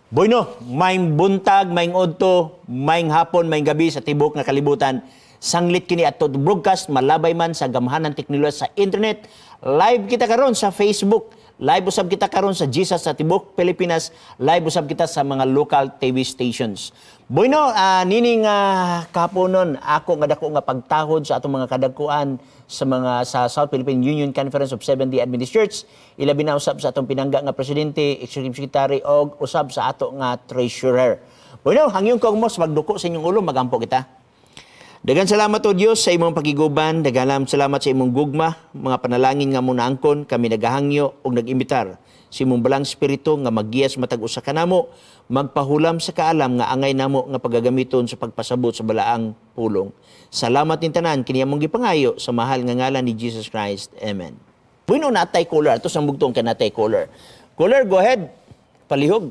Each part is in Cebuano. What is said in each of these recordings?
Bueno, maayong buntag, maayong udto, maayong hapon, maayong gabi sa tibok nga kalibutan. Sanglit kini ato broadcast malabay man sa gamhanan teknolohiya sa internet. Live kita karon sa Facebook. Live usab kita karon sa Jesus sa tibok Pilipinas. Live usab kita sa mga local TV stations. Bueno, nining kahaponon ako nga dako nga pagtahod sa atong mga kadagkuan sa mga sa South Philippine Union Conference of Seventh-day Adventist Church. Ilabi na usab sa atong pinangga nga presidente, executive secretary og usab sa ato nga treasurer. Bueno, hangyon ko mo sa magduko sa inyong ulo, magampo kita. Daghang salamat, O Dios, sa imong pagiguban, daghang salamat sa imong gugma, mga panalangin nga among naangkon, kami nagahangyo og nag-imbitar sa imong Balaang Espiritu nga maggiya sa matag usa kanamo, magpahulam sa kaalam nga angay namo nga pagagamiton sa pagpasabot sa balaang pulong. Salamat ning tanan, kini among gipangayo sa mahal nga ngalan ni Jesus Christ. Amen. Bueno, natay caller. Ato sa bugtong kay natay caller. Caller, go ahead. Palihog.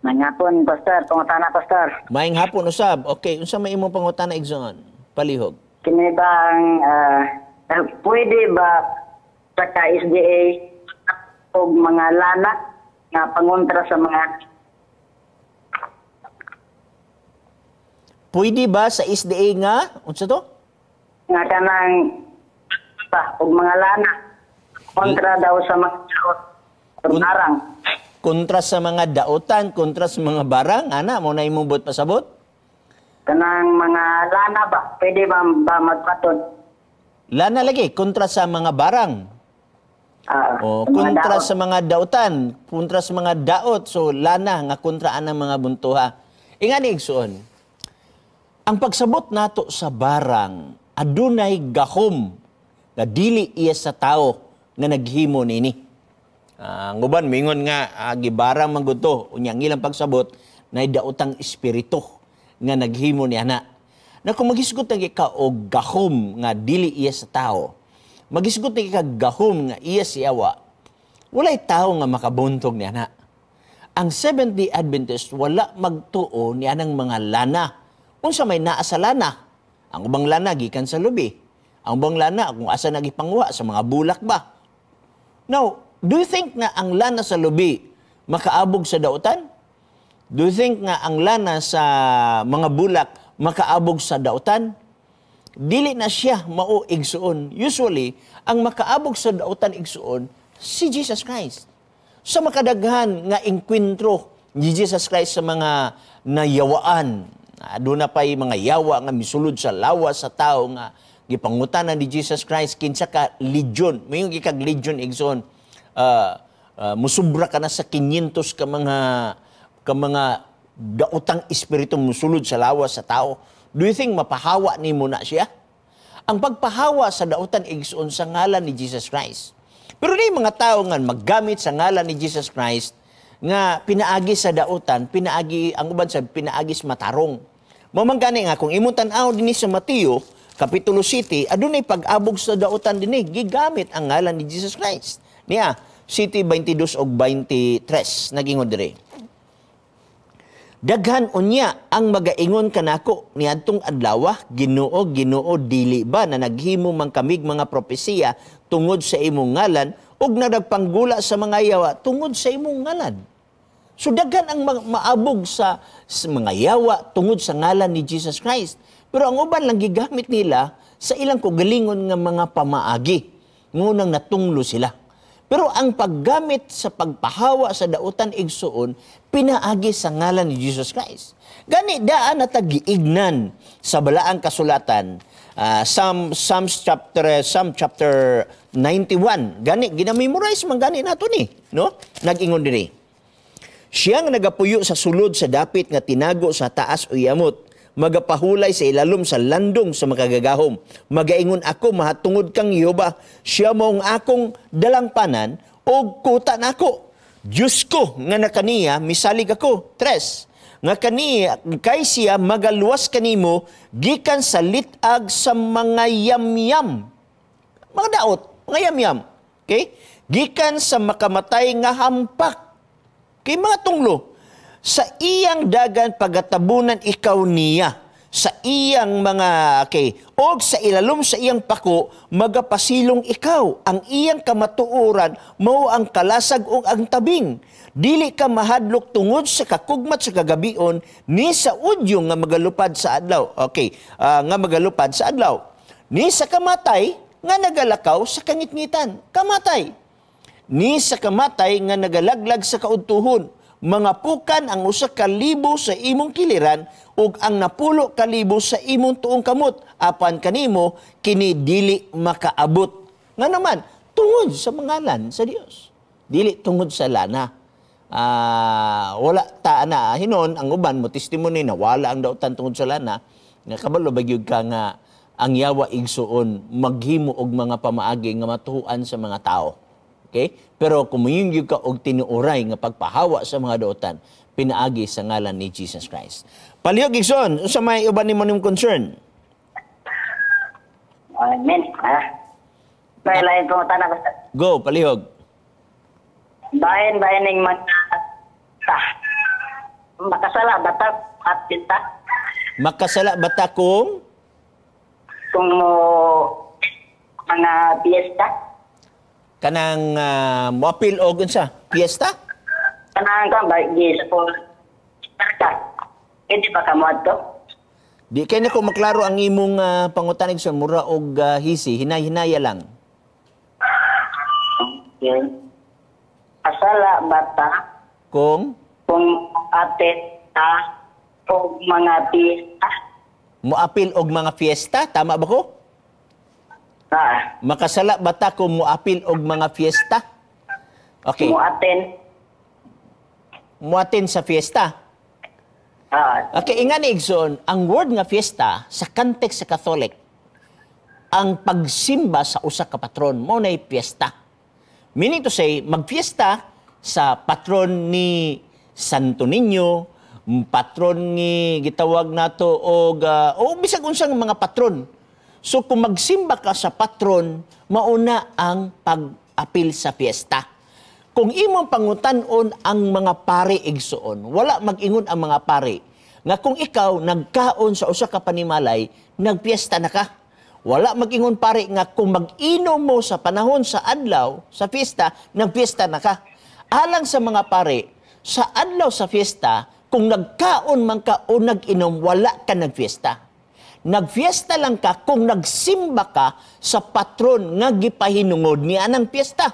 Maayong hapon, Pastor. Pangutana, Pastor. Maayong hapon usab. Okay, unsa may imong pangutana, igsoon? Palihog. Kini ba ang, pwede ba sa ka-SDA og mga lana nga pangontra sa mga Pwede ba sa SDA nga unsa to? Nga kanang pa og mga lana kontra daw sa mga daot barang. Kontra sa mga daotan, kontra sa mga barang, ana mo na imong buot pasabot? Kanang mga lana ba pwede ba magpatod? Lana lagi kontra sa mga barang. O, sa mga kontra sa mga dautan, kontra sa mga daot. So lana nga kontra anang mga buntuha. Ingani, igsuon. Ang pagsabot nato sa barang, adunay gahom nga dili iya sa tao nga naghimo nini. Ang uban mingon nga gibarang man gud to, unya ang ilang pagsabot nay daotang espiritu nga naghimo ni ana. Na kung maghisgot na ka og gahom nga dili iya sa tao, magisgot na ka gahom nga iya si awa, walay tao nga makabuntog ni ana. Ang Seventh-day Adventist wala magtuo ni anang mga lana. Unsa may naa sa lana? Ang ubang lana gikan sa lubi. Ang ubang lana kung asa nagipanguha sa mga bulak ba. Now, do you think nga ang lana sa lubi makaabog sa dautan? Do you think nga ang lana sa mga bulak makaabog sa dautan? Dili na siya mao, igsuon. Usually, ang makaabog sa dautan, igsuon, si Jesus Christ. Sa makadaghan nga engkwentro ni Jesus Christ sa mga nayawaan, aduna pa'y mga yawa nga misulod sa lawas sa tao nga gipangutanan ni Jesus Christ kinsa ka legion. Mayon gikag legion, igsoon. Musubra ka na sa 500 ka mga daotang espiritu musulod sa lawas sa tao. Do you think mapahawa nimo na siya? Ang pagpahawa sa daotan, igsoon, sa ngalan ni Jesus Christ. Pero di mga tao nga maggamit sa ngalan ni Jesus Christ nga pinaagi sa daotan, pinaagi ang uban sa pinaagi sa matarong. Mao man gani nga kung imong tan-aw dinhi sa Mateo kapitulo 7, adunay pag-abog sa daotan dinhi, gigamit ang ngalan ni Jesus Christ. Niya, 7:22 og 23 nagingon diri. Daghan unya ang magaingon kanako niadtong adlaw, "Ginoo, Ginoo, dili ba na naghimo man kamig mga propesiya tungod sa imong ngalan ug nagpanggula sa mga yawa tungod sa imong ngalan?" So daghan ang maabog sa mga yawa tungod sa ngalan ni Jesus Christ. Pero ang uban lang gigamit nila sa ilang kaugalingon nga mga pamaagi. Ngunang natunglo sila. Pero ang paggamit sa pagpahawa sa dautan, igsuon, pinaagi sa ngalan ni Jesus Christ. Gani daan na tagiignan sa balaang kasulatan, Psalm chapter 91. Gani ginamemorize man gani nato ni, no? Nag-ingon diri. Siya nga nagapuyo sa sulod sa dapit nga tinago sa taas o yamot, magapahulay sa ilalom sa landong sa makagagahom. Magaingon ako mahatungod kang Jehova, siya mao ang akong dalangpanan og kuta nako. Diyos ko nga nakaniya misalig ako. Tres, nga kaniya kay siya magaluwas kanimo gikan sa lit-ag sa mga yamyam. Mga daot, mga yamyam. Okay? Gikan sa makamatay nga hampak. Kay mga tunglo, sa iyang dagan pagatabunan ikaw niya. Sa iyang mga, okay, og sa ilalom sa iyang pako magapasilong ikaw. Ang iyang kamatuoran mao ang kalasag ug ang tabing. Dili ka mahadlok tungod sa kakugmat sa kagabion, ni sa udyong nga magalupad sa adlaw. Okay, nga magalupad sa adlaw. Ni sa kamatay nga nagalakaw sa kangitngitan. Kamatay. Ni sa kamatay nga nagalaglag sa kaudtuhon. Mga pukan ang 1,000 sa imong kiliran ug ang 10,000 sa imong tuong kamot, apan kanimo kini dili makaabot. Nga naman, tungod sa mangalan sa Dios, dili tungod sa lana. Wala ta na hinon ang uban mo testimony na wala ang dautan tungod sa lana. Nga kabalo ba gyud ka nga ang yawa, igsuon, maghimo og mga pamaagi nga matuhuan sa mga tao? Okay? Pero kung moingon ka og tinuoray nga pagpahawa sa mga dautan pinaagi sa ngalan ni Jesus Christ. Palihog, igsoon, unsa may uban nimo nimong concern? Amen. May lain pangutana, Pastor. Go, palihog. Bahin bahin ning mga ta. Makasala ba ta at kita Makasala ba ta kung kung mo mga piyesta? Kanang moapil og unsa? Piyesta? Kanang ka ba gi sa po ka? Hindi ba ka moadto? Di kay nako maklaro ang imong pangutana, igsoon, mura og hisi, hinay-hinaya lang. Okay. Kasala ba ta Kung kung ate ta og mga piyesta? Moapil og mga fiesta, tama ba ko? Ah. Makasala ba ta kung moapil og mga fiesta? Okay. Mo attend. Moattend sa fiesta. Ah. Okay, ingani, igsoon, ang word nga fiesta sa context sa Catholic, ang pagsimba sa usa ka patron mo nay fiesta. Meaning to say, magfiesta sa patron ni Santo Niño, patron ni gitawag nato og o bisag unsang mga patron. So kung magsimba ka sa patron, mauna ang pag-apil sa fiesta. Kung imong pangutan-on ang mga pare, igsuon, wala mag-ingon ang mga pare nga kung ikaw nagkaon sa usa ka panimalay, nagpiesta na ka. Wala mag-ingon pare nga kung mag-inom mo sa panahon sa adlaw sa fiesta, nagpiesta na ka. Alang sa mga pare, sa adlaw sa fiesta, kung nagkaon man ka o nag-inom, wala ka nagfiesta. Nagfiesta lang ka kung nagsimba ka sa patron nga gipahinungod ni anang fiesta.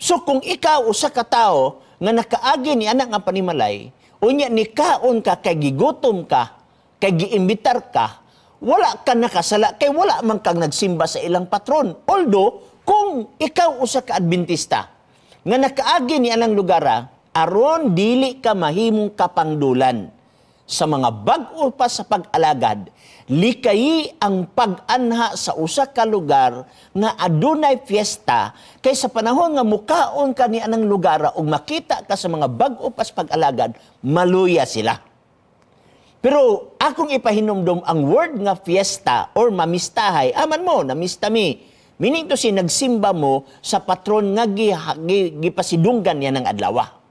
So kung ikaw usa ka tawo nga nakaagi ni anak nga panimalay, unya nikaon ka kay gigutom ka, kay giimbitar ka, wala ka nakasala kay wala man kang nagsimba sa ilang patron. Although kung ikaw usa ka Adventista nga nakaagi ni anang lugar, aron dili ka mahimong kapangdulan sa mga bag-o pa sa pag-alagad, likayi ang pag-anha sa usa ka lugar nga adunay fiesta, kay sa panahon nga mukaon ka ni anang lugar ug makita ka sa mga bag-o pa sa pag-alagad, maluya sila. Pero akong ipahinumdom, ang word nga fiesta or mamistahay, aman mo, namista mi. Meaning to say, nagsimba mo sa patron nga gipasidunggan niya ng adlaw.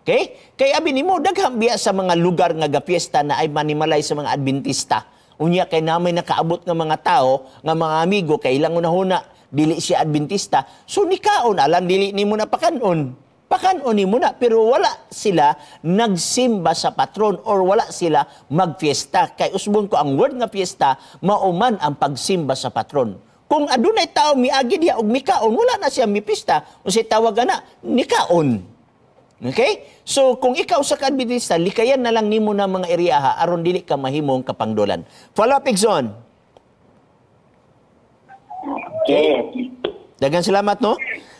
Okay? Kay abi nimo, daghang biya sa mga lugar nga gapiesta na ay manimalay sa mga Adventista. Unya kay namay nakaabot nga mga tao, nga mga amigo, kay ilang unahuna dili siya Adventista. So nikaon alang dili nimo na pakanon. Pakanon nimo na, pero wala sila nagsimba sa patron or wala sila magfiesta. Kay usbon ko, ang word nga fiesta mauman ang pagsimba sa patron. Kung adunay tao miagi diha og mikaon, wala na siya mipista. Unsay tawag ana? Nikaon. Okay? So, kung ikaw sa ka-Adventista, likayan na lang nimo na mga eriyaha aron dili ka mahimong kapangdulan. Follow up, igsoon. Okay. Daghang salamat, no?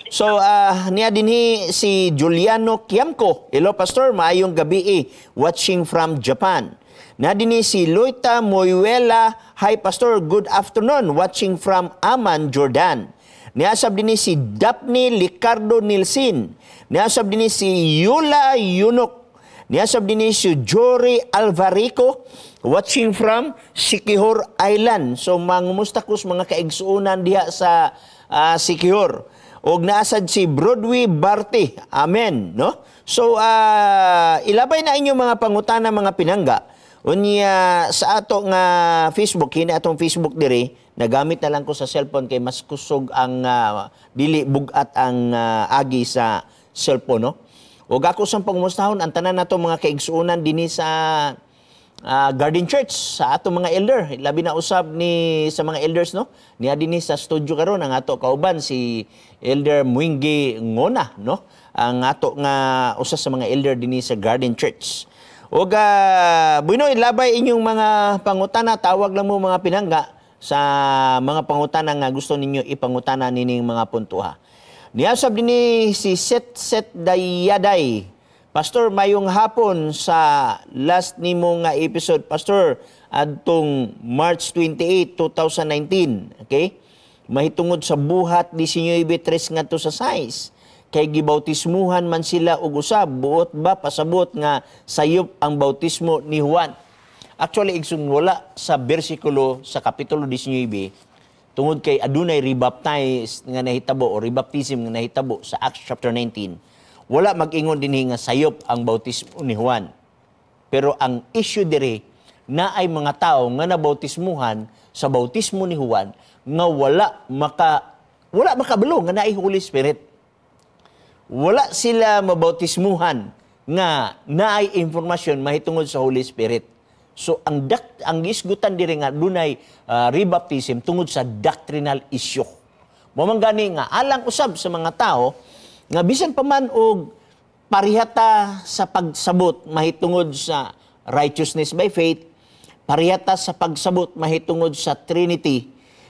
So, niya dinhi si Juliano Kiamco. Hello, Pastor. Maayong gabi eh. Watching from Japan. Na dinhi si Loita Moyuela. Hi, Pastor. Good afternoon. Watching from Amman, Jordan. Niasab dinhi si Daphne Licardo Nilsin. Niasab dinhi si Yula Yunok. Niasab dinhi si Jory Alvarico. Watching from Siquijor Island. So, mangumusta ko sa mga kaigsuonan diha sa Siquijor. Og naasad si Broadway Barty. Amen. No? So, ilabay na inyong mga pangutana, mga pinangga. Unya sa ato nga Facebook, kini atong Facebook diri, nagamit na lang ko sa cellphone kay mas kusog ang dili bugat ang agi sa cellphone, no? Ug ako sang pangumustahon ang tanan nato mga kaigsuonan dinhi sa Garden Church, sa ato mga elder, labi na usab ni sa mga elders, no, niya dinhi sa studio karon ang ato kauban si Elder Mwingi Ngona, no, ang ato nga usa sa mga elder dinhi sa Garden Church. Ug bunoy labay inyong mga pangutana, tawag lang mo, mga pinangga, sa mga pangutana nga gusto ninyo ipangutana nining mga puntuha. Niya sab dinhi si Set Set Dayaday. "Pastor, mayong hapon. Sa last nimo nga episode, Pastor, adtong March 28, 2019." Okay? Mahitungod sa Buhat 19:3 ngadto sa 6. Kay gibautismuhan man sila og usab, buot ba pasabot nga sayop ang bautismo ni Juan? Actually, igsoon, wala sa bersikulo sa kapitulo 19, tungod kay adunay rebaptize nga nahitabo o rebaptism nga nahitabo sa Acts chapter 19. Wala mag-ingon dinhi nga sayop ang bautismo ni Juan. Pero ang issue diri na ay mga tao nga nabautismuhan sa bautismo ni Juan nga wala makabalo nga naay Holy Spirit. Wala sila mabautismuhan nga naay informasyon mahitungod sa Holy Spirit. So ang gisgutan diri nga dunay rebaptism tungod sa doctrinal issue. Mao man gani nga alang usab sa mga tao nga bisan pa man og parihata sa pagsabot mahitungod sa righteousness by faith, parihata sa pagsabot mahitungod sa Trinity,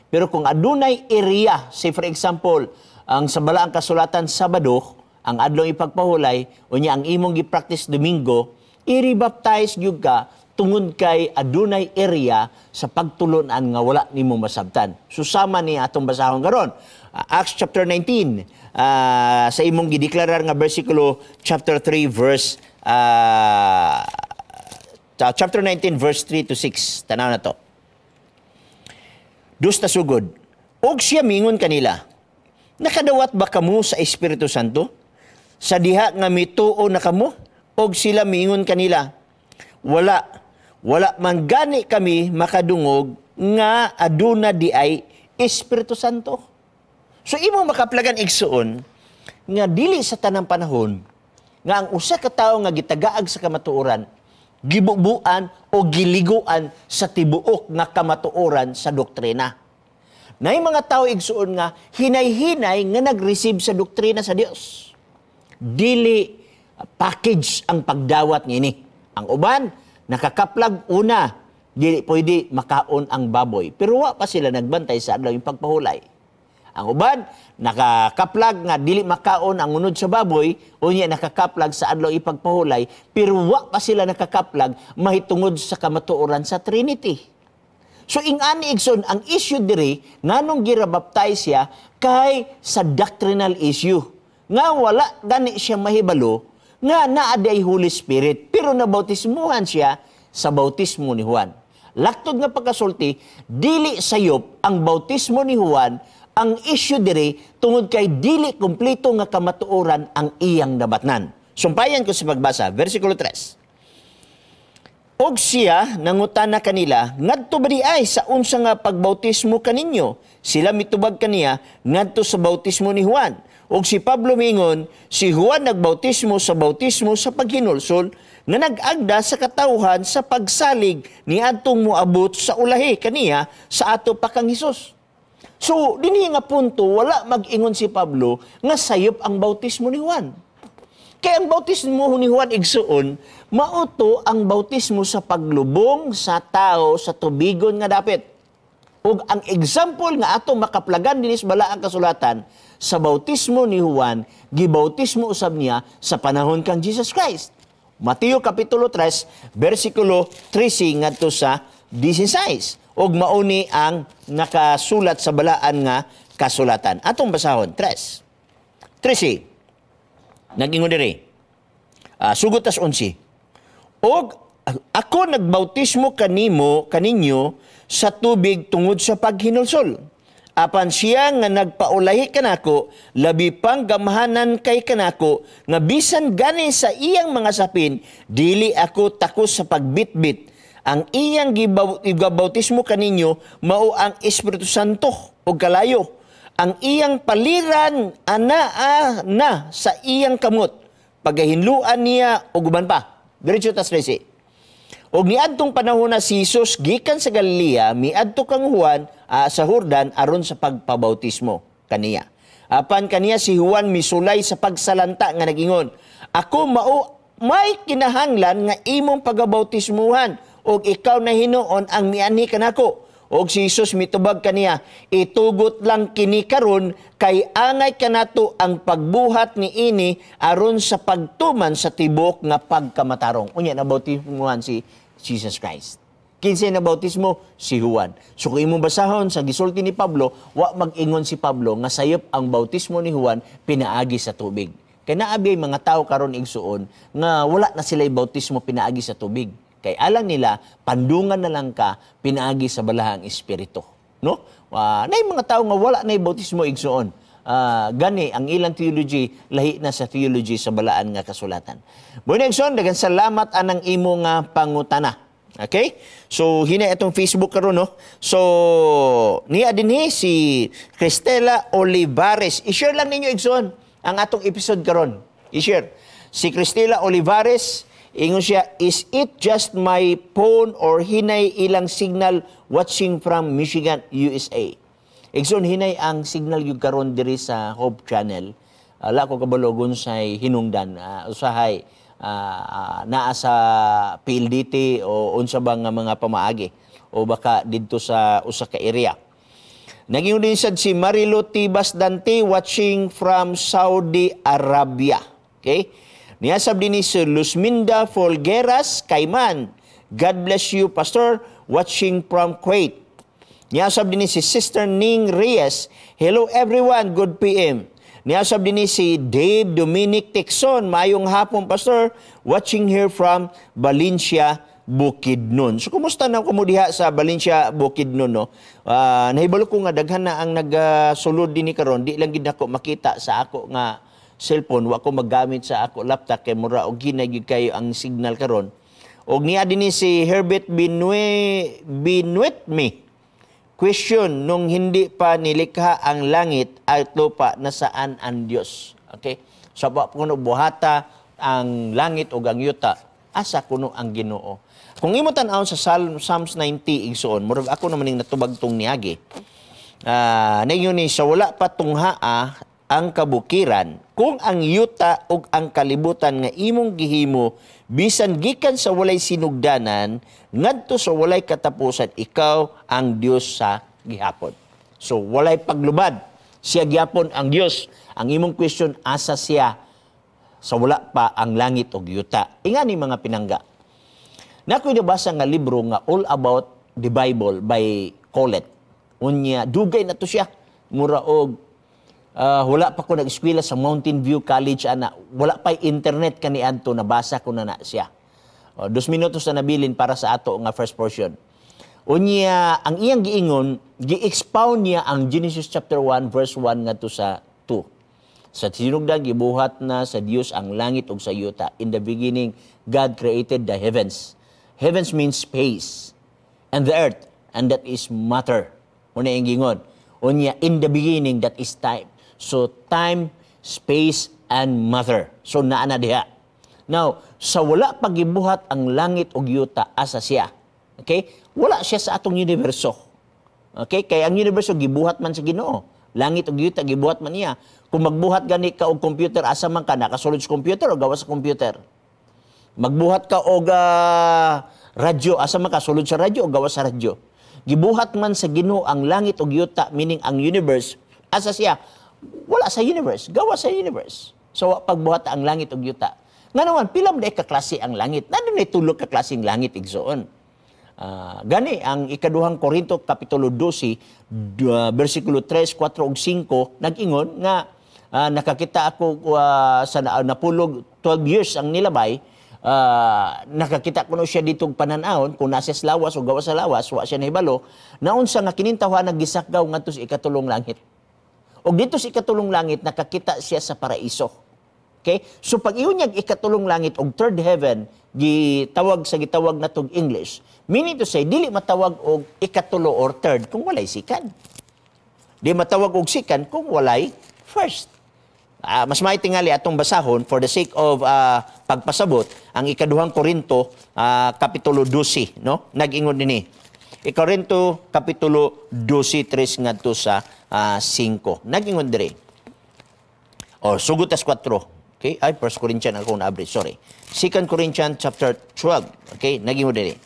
pero kung adunay area, say for example, ang sa Balaang Kasulatan Sabado ang adlaw ipagpahulay, unya ang imong gi-practice Domingo, i-rebaptize gyud ka tungod kay adunay area sa pagtulunan nga wala nimo masabtan. Susama ni atong basahon karon. Acts chapter 19, sa imong gideklarar nga bersikulo, chapter 3 verse chapter 19 verse 3 to 6. Tanaw na to. Dos ta sugod. "Og siya mingon kanila, 'Nakadawat ba kamo sa Espiritu Santo sa diha nga mituo na kamo?' Og sila miingon kanila, 'Wala. Wala man gani kami makadungog nga aduna di ay Espiritu Santo.'" So imo makaplagan, igsuon, nga dili sa tanang panahon nga ang usa ka tawo nga gitagaag sa kamatuoran gibubuan o giliguan sa tibuok nga kamatuoran sa doktrina. Nay mga tao, igsuon, nga hinay-hinay nga nag-receive sa doktrina sa Dios. Dili package ang pagdawat ngini. Ang uban nakakaplag una, dili pwede makaon ang baboy. Pero wa pa sila nagbantay sa adlaw yung pagpahulay. Ang uban nakakaplag nga dili makaon ang unod sa baboy, unya nakakaplag sa adlaw ipagpahulay, pero wa pa sila nakakaplag mahitungod sa kamatuoran sa Trinity. So ingani, igsoon, ang issue diri nganong girabaptize siya kay sa doctrinal issue nga wala gani siya mahibalo nga naa diay Holy Spirit, pero nabautismuhan siya sa bautismo ni Juan. Laktod nga pagkasulti, dili sayop ang bautismo ni Juan. Ang issue diri tungod kay dili kumpleto nga kamatuoran ang iyang nabatnan. Sumpayan ko sa pagbasa, versikulo 3. "Og siya nangutana kanila, 'Ngadto ba di ay sa unsa nga pagbautismo kaninyo?' Sila mitubag kaniya, 'Ngadto sa bautismo ni Juan.' Og si Pablo mingon, 'Si Juan nagbautismo sa bautismo sa paghinulsol nga nag-agda sa katawhan sa pagsalig ni adtong moabot sa ulahi kaniya sa ato pa kang Hesus.'" So, dinhi nga punto, wala mag-ingon si Pablo nga sayop ang bautismo ni Juan. Kaya ang bautismo ni Juan, igsuon, mauto ang bautismo sa paglubong sa tao sa tubigon nga dapit. Ug ang example nga atong makaplagan dinis Balaang Kasulatan sa bautismo ni Juan, gibautismo usab niya sa panahon kang Jesus Christ. Mateo kapitulo 3, versikulo 13 ngadto sa 16. Ug mauni ang nakasulat sa Balaan nga Kasulatan. Atong basahon, 3. 13. Nag-ingon diri. Sugot tas 11. "Og ako nagbautismo kanimo kaninyo sa tubig tungod sa paghinulsol. Apan siya nga nagpaulahi kanako, labi pang gamhanan kay kanako, nga bisan gani sa iyang mga sapin, dili ako takos sa pagbitbit. Ang iyang gibautismo kaninyo mao ang Espiritu Santo ug kalayo. Ang iyang paliran anaa na sa iyang kamot. Pagahinluan niya ug uban pa. Diretso tas 13. Og niadtong panahon na si Jesus gikan sa Galilea, miadto kang Juan sa Jordan aron sa pagpabautismo kaniya. Apan kaniya si Juan misulay sa pagsalanta nga nagingon, "Ako mao may kinahanglan nga imong pagabautismuhan og ikaw na hinuon ang mianhi kanako?" Og si Jesus mitubag kaniya, "Itugot lang kini karon kay angay kanato ang pagbuhat ni ini aron sa pagtuman sa tibok nga pagkamatarong." Unya nabautismuhan si Jesus Christ. Kinsay nabautismo? Si Juan. So kung imong basahon sa gisulti ni Pablo, wa mag-ingon si Pablo nga sayop ang bautismo ni Juan pinaagi sa tubig. Kay naabi mga tao karon, igsuon, nga wala na sila bautismo pinaagi sa tubig. Kay alang nila, pandungan na lang ka pinaagi sa Balahang Espiritu. No? Nay mga tao nga wala na bautismo, igsuon. Gani ang ilang theology lahi na sa theology sa balaan nga kasulatan. Bueno, igsoon, daghang salamat anang imo nga pangutana. Okay? So hina itong Facebook karon, no. So niya dinhi si Cristela Olivares. I-share lang ninyo, igsoon, ang atong episode karon. I-share. Si Cristela Olivares, ingon siya, "Is it just my phone or hinay ilang signal? Watching from Michigan, USA." Igsoon, hinay ang signal yung karon diri sa Hope Channel. Ala ko kabalo say hinungdan. Usahay naa sa PLDT o unsa ba nga mga pamaagi o baka didto sa usa ka area. Naging din sad si Marilo Tibas Dante, watching from Saudi Arabia. Okay? Niyasab din ni si Luzminda Folgueras Cayman. "God bless you, Pastor, watching from Kuwait." Niyasab din ni si Sister Ning Reyes. "Hello everyone, good PM." Niyasab din ni si Dave Dominic Texon. "Mayong hapon, Pastor, watching here from Valencia, Bukidnon." So kumusta na kamo diha sa Valencia, Bukidnon, no? Nahibalo ko nga daghan na ang nagasulod dinhi karon, di lang gid nako makita sa ako nga cellphone, wa ko maggamit sa ako laptop kay mura og hinay gyud kayo ang signal karon. Og niya dinhi si Herbert Binue Binuetme. Question, nung hindi pa nilikha ang langit at lupa, nasaan ang Diyos? Okay? So, wa kuno buhata ang langit ug ang yuta, asa kuno ang Ginoo? Kung imo tan-awon sa Psalms 90, igsuon, murag ako naman ning natubag tong niagi. Ninyo ni sa wala pa tunghaa ang kabukiran, kung ang yuta ug ang kalibutan nga imong gihimo, bisan gikan sa walay sinugdanan ngadto sa walay katapusan, ikaw ang Dios sa gihapon. So walay paglubad, siya gihapon ang Dios. Ang imong question, asa siya sa wala pa ang langit ug yuta? Ingani mga pinangga. Nakoy nabasa nga libro nga All About the Bible by Colette. Unya dugay na to siya. Mura og wala pa ko nag-eskwela sa Mountain View College ana. Wala pa internet kaniadto, nabasa ko na na siya. O, 2 minutos na nabilin para sa ato nga first portion. Unya ang iyang giingon, gi-expound niya ang Genesis chapter 1 verse 1 ngadto sa 2. Sa sinugdan gibuhat na sa Dios ang langit ug sa yuta. In the beginning, God created the heavens. Heavens means space. And the earth, and that is matter. Una yung gingon. Unya, in the beginning, that is time. So, time, space, and matter. So, naa na diha. Now, sa wala pagibuhat ang langit ug yuta, asa siya? Okay? Wala siya sa atong universo. Okay? Kaya ang universo gibuhat man sa Ginoo. Langit ug yuta gibuhat man niya. Kung magbuhat gani ka og computer, asa man ka, nakasulod sa computer o gawas sa computer? Magbuhat ka og radyo, asa man ka, sulod sa radyo o gawas sa radyo? Gibuhat man sa Ginoo ang langit ug yuta, meaning ang universe, asa siya? Wala sa universe, gawas sa universe. So wa pagbuhat ang langit ug yuta. Nga naman, pila man ka klase ang langit? Nandun na tulo ka klaseng langit, igsoon. Gani ang ikaduhang Korinto kapitulo 12 bersikulo 3, 4 ug 5 nag-ingon nga nakakita ako sa napulog 12 years ang nilabay, nakakita kuno siya ditong pananawon kung nasa sa lawas o gawas sa lawas, wa siya nahibalo naunsa nga kining tawhana gisakgaw ngadto sa ikatulong langit, ug dito sa ikatulong langit nakakita siya sa paraiso. Okay? So pag ingon niyang ikatulong langit og third heaven, gitawag sa gitawag natog English, meaning to say dili matawag og ikatulo or third kung walay second. Di matawag og second kung walay first. Mas may tingali atong basahon for the sake of pagpasabot ang ikaduhang Korinto kapitulo 12, no? Nag-ingon dinhi. Ikorinto kapitulo 12:3 ngadto sa 5. Nag-ingon diri. O sugod tas 4. Okay? Ay, First Corinthians ako na-abri, sorry. Second Corinthians chapter 12. Okay? Nag-ingon diri.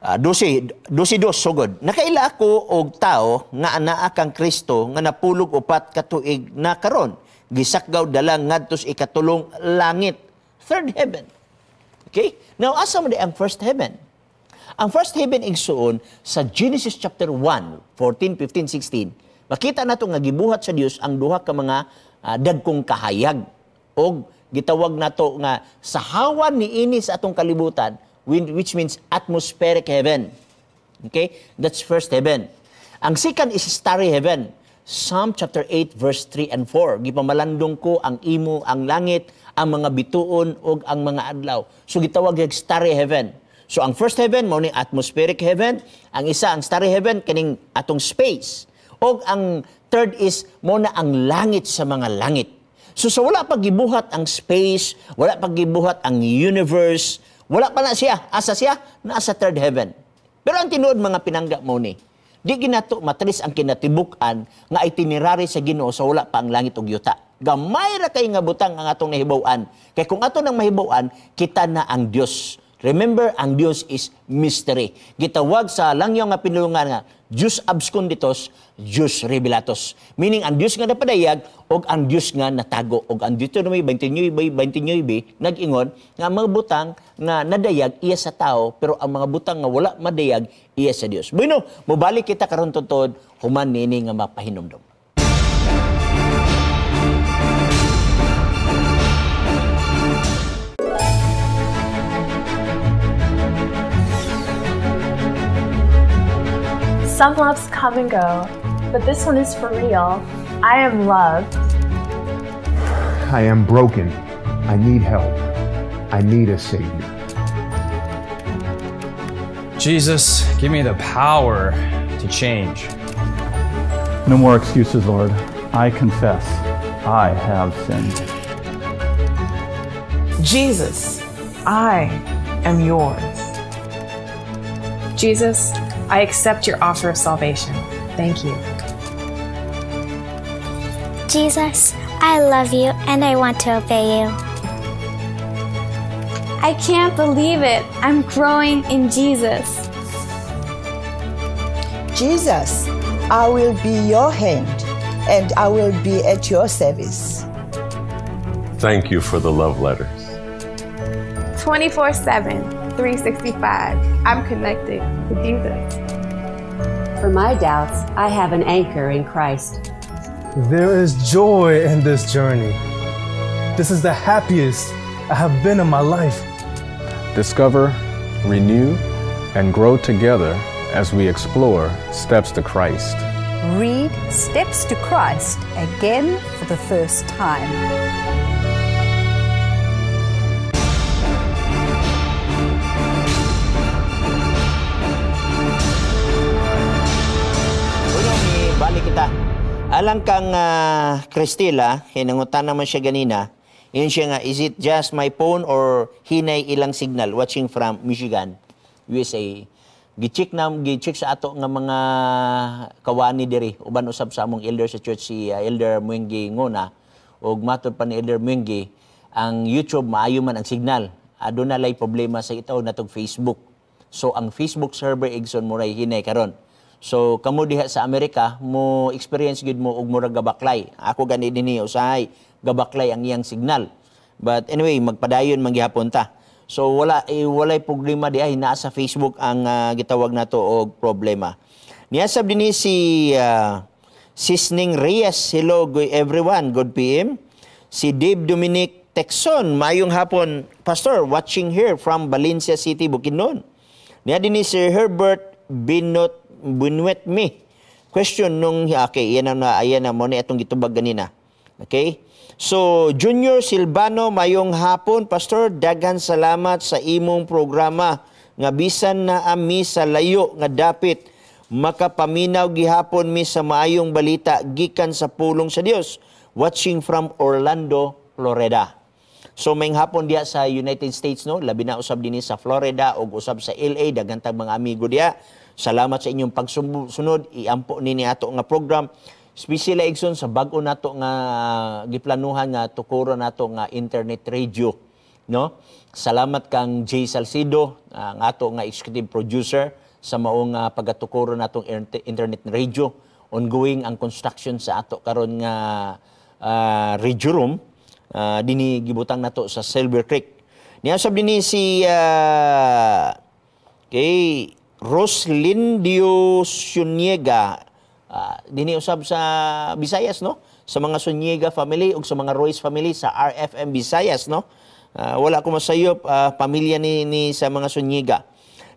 12, 12 sugod. Nakaila ako og tao nga anaa kang Kristo nga napulog 4 ka tuig na karon. Gisakgaw dala ngadto sa ikatulong langit, third heaven. Okay? Now asa man di ang first heaven? Ang first heaven, igsuon, sa Genesis chapter 1, 14, 15, 16. Makita nato nga gibuhat sa Dios ang duha ka mga dagkong kahayag og gitawag nato nga sa hawan niini sa atong kalibutan, which means atmospheric heaven. Okay? That's first heaven. Ang second is starry heaven. Psalm chapter 8 verse 3 and 4. Gipamalandong ko ang imo ang langit, ang mga bituon ug ang mga adlaw. So gitawag yung starry heaven. So ang first heaven mao ni atmospheric heaven, ang isa ang starry heaven kining atong space. Og ang third is mao na ang langit sa mga langit. So sa wala pa gibuhat ang space, wala pa gibuhat ang universe, wala pa na siya. Asa siya? Nasa third heaven. Pero ang tinuod, mga pinangga, mo ni di ginato matris ang kinatibuk-an nga itinerary sa Ginoo sa wala pa ang langit ug yuta. Gamay ra kay nga butang ang atong nahibaw-an. Kay kung ato nang mahibaw-an, kita na ang Dios. Remember, ang Dios is mystery. Gitawag sa langyaw nga pinulungan nga Dios absconditus, Dios revelatus. Meaning, ang Dios nga napadayag o ang Dios nga natago. O ang Deuteronomy 29:29 nag-ingon nga ang mga butang nga nadayag iya sa tao, pero ang mga butang nga wala madayag iya sa Dios. Bueno, mobalik kita karon tuntod human nini nga mapahinumdom. Some loves come and go, but this one is for real. I am loved. I am broken. I need help. I need a savior. Jesus, give me the power to change. No more excuses, Lord. I confess I have sinned. Jesus, I am yours. Jesus, I accept your offer of salvation. Thank you. Jesus, I love you and I want to obey you. I can't believe it. I'm growing in Jesus. Jesus, I will be your hand and I will be at your service. Thank you for the love letters. 24/7, 365, I'm connected to Jesus. For my doubts, I have an anchor in Christ. There is joy in this journey. This is the happiest I have been in my life. Discover, renew, and grow together as we explore Steps to Christ. Read Steps to Christ again for the first time. Balik kita. Alang kang Cristela, hinangutan naman siya ganina. Yun siya nga, is it just my phone or hinay ilang signal? Watching from Michigan, USA. Gicheck sa ato nga mga kawani diri. Uban usab sa among elder sa church, si Elder Mwingi Ngona. Og matod pa ni Elder Mwingi, ang YouTube maayo man ang signal. Aduna lay problema sa itaw natog Facebook. So ang Facebook server, igsoon, muray hinay karon. So kamo diha sa Amerika, mo experience gid mo og murag gabaklay. Ako gani dinhi usahay gabaklay ang iyang signal. But anyway, magpadayon man gihapon ta. So wala walay problema diha, naa sa Facebook ang gitawag nato og problema. Niya sab dinhi si Sisning Reyes, hello everyone, good PM. Si Dave Dominic Texon, mayong hapon Pastor, watching here from Valencia City, Bukidnon. Niya dinhi si Herbert Binot Bunuet me. Question nung, okay, yan na mo ni atong gitubag ganina. Okay? So, Junior Silvano, mayong hapon, Pastor, daghan salamat sa imong programa nga bisan na ami sa layo nga dapit makapaminaw gihapon mi sa maayong balita gikan sa pulong sa Dios. Watching from Orlando, Florida. So may hapon diya sa United States, no, labi na usab dinhi sa Florida ug usab sa LA, daghan tag mga amigo diya. Salamat sa inyong pagsunod, iampo nini ato nga program. Especially, igsoon, sa bag-o nato nga giplanuhan nga tukuro nato nga internet radio, no? Salamat kang Jay Salcido, ang ato nga executive producer sa maong pagatukuro natong internet radio. Ongoing ang construction sa ato karon nga radio room dinhi gibutang nato sa Silver Creek. Niya sab dinhi si kay Roslindio Suniega, dinhi usab sa Visayas, no, sa mga Suniega family ug sa mga Royce family sa RFM Visayas, no. Wala ko masayop, pamilya ni sa mga Suniega.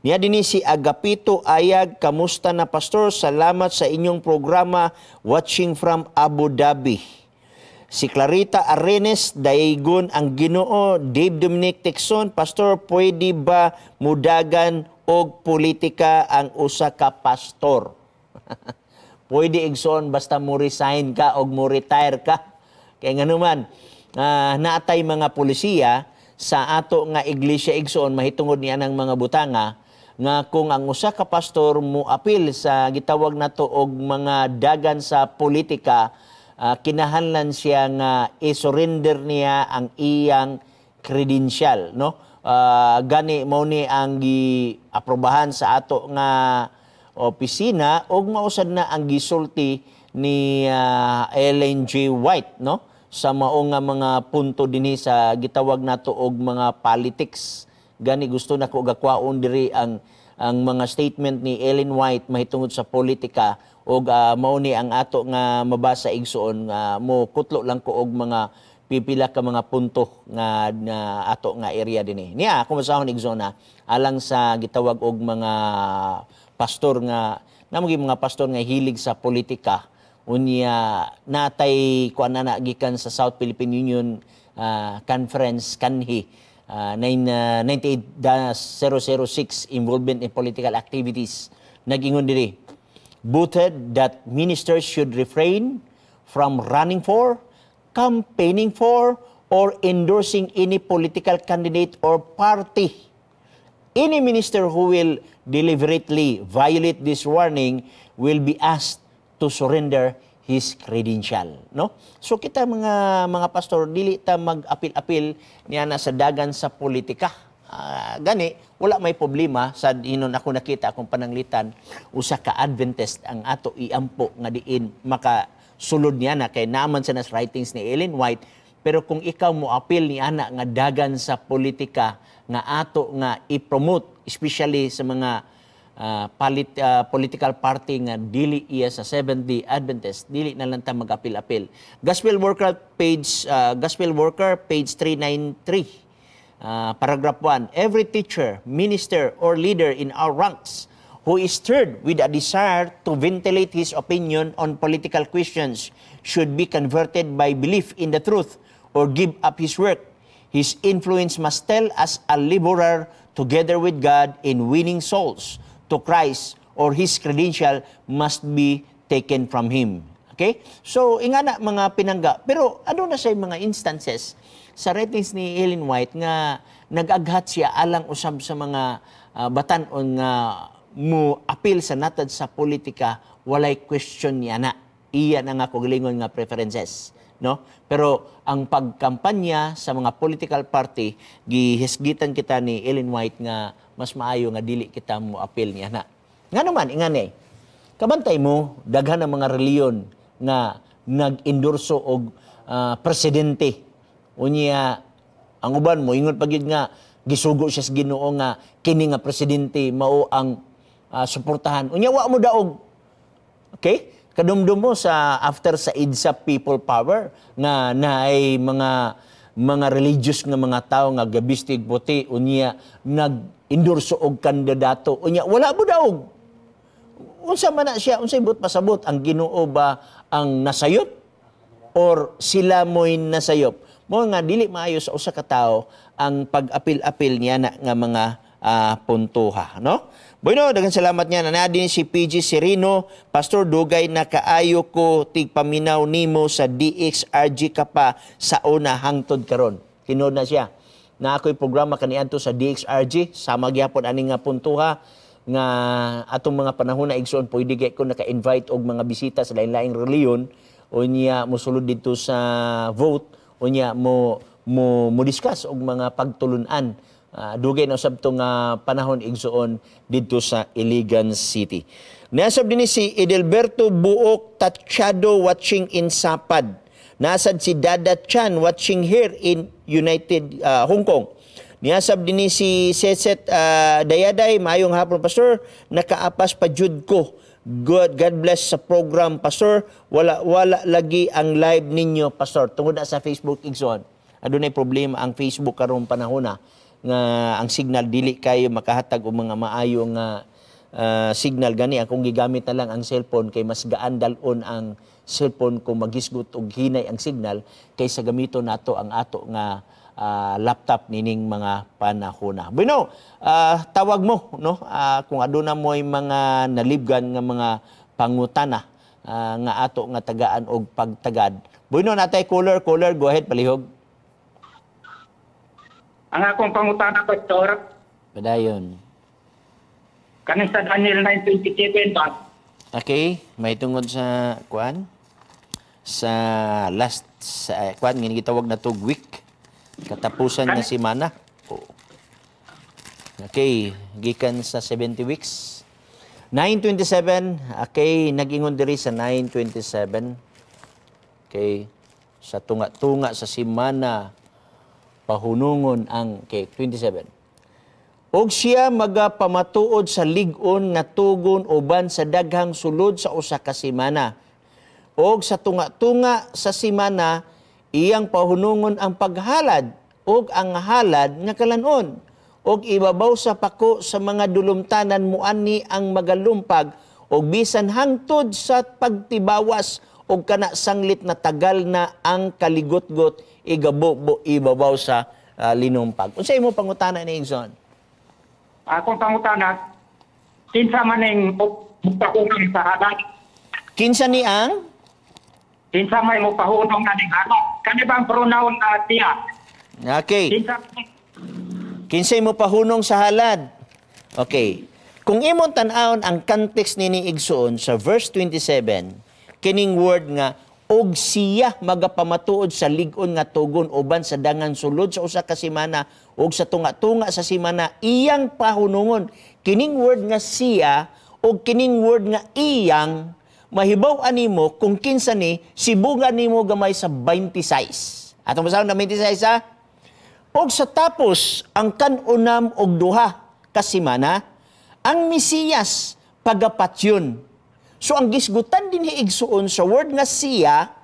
Niya dinhi si Agapito Ayag, "Kamusta na, Pastor? Salamat sa inyong programa, watching from Abu Dhabi." Si Clarita Arenes, "Daygon ang Ginoo." Dave Dominic Texon, "Pastor, pwede ba mudagan og politika ang usa ka pastor?" Pwede, igsoon, basta mo resign ka o mo retire ka. Kaya nga naman, naatay mga polisiya sa ato nga iglesia, igsoon, mahitungod niya ng mga butanga nga kung ang usa ka pastor mo apil sa gitawag nato og mga dagan sa politika, kinahanglan siya nga i-surrender niya ang iyang credential, no? Gani mao ni ang gi-aprobahan sa ato nga opisina ug mausad na ang gisulti ni Ellen G. White, no, sa mao nga mga punto dinhi sa gitawag nato og mga politics. Gani gusto nako gakwaon diri ang mga statement ni Ellen White mahitungod sa politika ug mao ni ang ato nga mabasa, igsoon, nga mo kutlo lang ko og mga pipila ka mga punto nga na ato nga area dinhi. Niya ako masahon, igsoon, alang sa gitawag og mga pastor nga namo mga pastor nga hilig sa politika. Unya natay kuan na gikan sa South Philippine Union Conference kanhi 98-006, involvement in political activities. Nag-ingon diri, "Booted that ministers should refrain from running for, campaigning for, or endorsing any political candidate or party. Any minister who will deliberately violate this warning will be asked to surrender his credential," no? So kita mga pastor, dili ta mag-apil-apil niya na sa dagan sa politika. Gani wala may problema sa inon ako nakita akong pananglitan usa ka Adventist ang ato iampo nga diin maka sulod niya na kay naman sa nas writings ni Ellen White. Pero kung ikaw mo apil ni ana nga dagan sa politika nga ato nga i-promote, especially sa mga political party nga dili iya sa Seventh-day Adventist, dili na lang ta mag-apil-apil. Gospel Worker page 393. Paragraph 1, "Every teacher, minister, or leader in our ranks who is stirred with a desire to ventilate his opinion on political questions should be converted by belief in the truth or give up his work. His influence must tell as a laborer together with God in winning souls to Christ or his credential must be taken from him." Okay? So, ingana mga pinangga. Pero ano na siya mga instances sa writings ni Ellen White nga nag-aghat siya alang usab sa mga batan-on nga mo apil sa natad sa politika, walay question niya na. Iya na nga kagalingon nga preferences, no? Pero ang pagkampanya sa mga political party, gihisgitan kita ni Ellen White nga mas maayo nga dili kita mo apil niya na. Nga naman ingani, kabantay mo daghan ng mga reliyon nga nag-endorso og presidente. Unya ang uban mo ingon pa gyud nga gisugo siya sa Ginoo nga kini nga presidente mao ang suportahan. Unya wa mo daog. Okay? Kadumdum mo sa after sa EDSA People Power nga naay mga religious nga mga tao nga gabistig puti, unya nag-endorso og kandidato, unya wala mo daog. Unsa man na siya, unsay but pasabot, ang Ginoo ba ang nasayop? Or sila mo'y nasayop. Mo nga dili maayo sa usa ka tawo ang pag-apil-apil niya na nga mga puntuha, no? Bueno, daghang salamat niya. Naa din si PG Serino. "Pastor, dugay na kaayo ko tigpaminaw nimo sa DXRG ka pa sa una hangtod karon." Tinuod na siya. Na ako'y programa kaniadto sa DXRG, sama gyapon ani nga puntuha nga atong mga panahon na, igsoon, pwede kay ko naka-invite og mga bisita sa lain-laing reliyon, unya mosulod dito sa vote, unya mo mo mo discuss og mga pagtulun-an. Dugay na usab to nga panahon, igsoon, didto sa Iligan City. Nasab din si Edelberto Buok Tatchado, watching in Sapad. Nasad si Dada Chan, watching here in United Hong Kong. Niyasab din ni si Seset Dayaday, "Maayong hapon, Pastor, nakaapas pa jud ko. God bless sa program, Pastor. Wala wala lagi ang live ninyo, Pastor." Tungod na sa Facebook, igsoon. Adunay problema ang Facebook karong panahon na nga ang signal dili kayo makahatag og mga maayo nga signal. Gani akong gigamit na lang ang cellphone kay mas gaan dal-on ang cellphone kung maghisgot og hinay ang signal kaysa gamito nato ang ato nga laptop nining mga panahona. Bueno, tawag mo, no, kung aduna mo'y mga nalibgan nga mga pangutana nga ato nga tagaan og pagtagad. Bueno, natay caller, caller, go ahead, palihog. Ang akong pangutana, Pastor, Padayon. Kaning sa Daniel 9:27 ba? Okay, may tungod sa kuan sa last sa kuan nga gitawag na tog week, katapusan nga semana. Oo. Okay, gikan sa 70 weeks. 9:27, okay, nag-ingon diri sa 9:27. Okay, sa tunga-tunga sa semana pahunungon ang kay 27. Og siya magapamatuod sa lig-on nga tugon uban sa daghang sulod sa usa ka semana. Og sa tunga-tunga sa semana iyang pahunungon ang paghalad og ang halad nga kalanon. Og ibabaw sa pako sa mga dulumtanan muani ang magalumpag og bisan hangtod sa pagtibawas og kana sanglit na tagal na ang kaligotgot igabubo ibabaw sa linumpag. Unsa imo pangutana ni, igsoon? Akong pangutana, kinsa man ning mupahunong sa halad? Kinsa ni ang? Kinsa may mupahunong aning halad? Kani bang pronoun na siya? Okay. Kinsa Kinsay mo pahunong sa halad? Okay. Kung imong tan-awon ang context nini, igsoon, sa verse 27, kining word nga "og siya magapamatuod sa lig-on nga tugon uban sa dangan sulod sa usa ka semana ug sa tunga-tunga sa semana iyang pahunungon." Kining word nga "siya" ug kining word nga "iyang", mahibaw animo kung kinsa ni, sibugan nimo gamay sa 26. Atong basahon na 26 ha. Og sa tapos ang 62 ka semana, ang Mesiyas pagapatyon. So ang gisgutan din igsuon sa word nga "siya",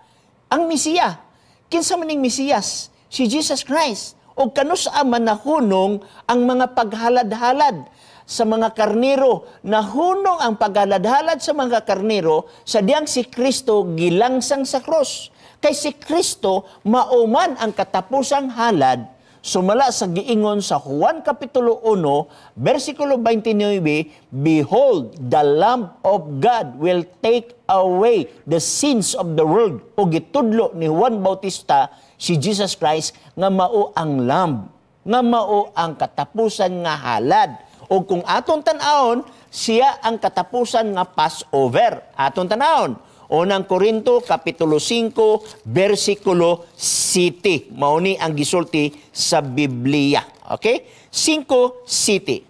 ang Mesiya. Kinsa man ning Mesiyas? Si Jesus Christ. O kanus-a man nahunong ang mga paghalad-halad sa mga karnero? Nahunong ang paghalad-halad sa mga karnero sa diyang si Kristo gilangsang sa krus. Kay si Kristo mauman ang katapusang halad sumala sa giingon sa Juan Kapitulo 1, versikulo 29, "Behold, the Lamb of God will take away the sins of the world." O gitudlo ni Juan Bautista si Jesus Christ nga mao ang Lamb, nga mao ang katapusan nga halad. O kung atong tan-awon, siya ang katapusan nga Passover. Atong tan-awon. Unang Korinto, Kapitulo 5, versikulo 7. Mao ni ang gisulti sa Biblia. Okay? 5:7.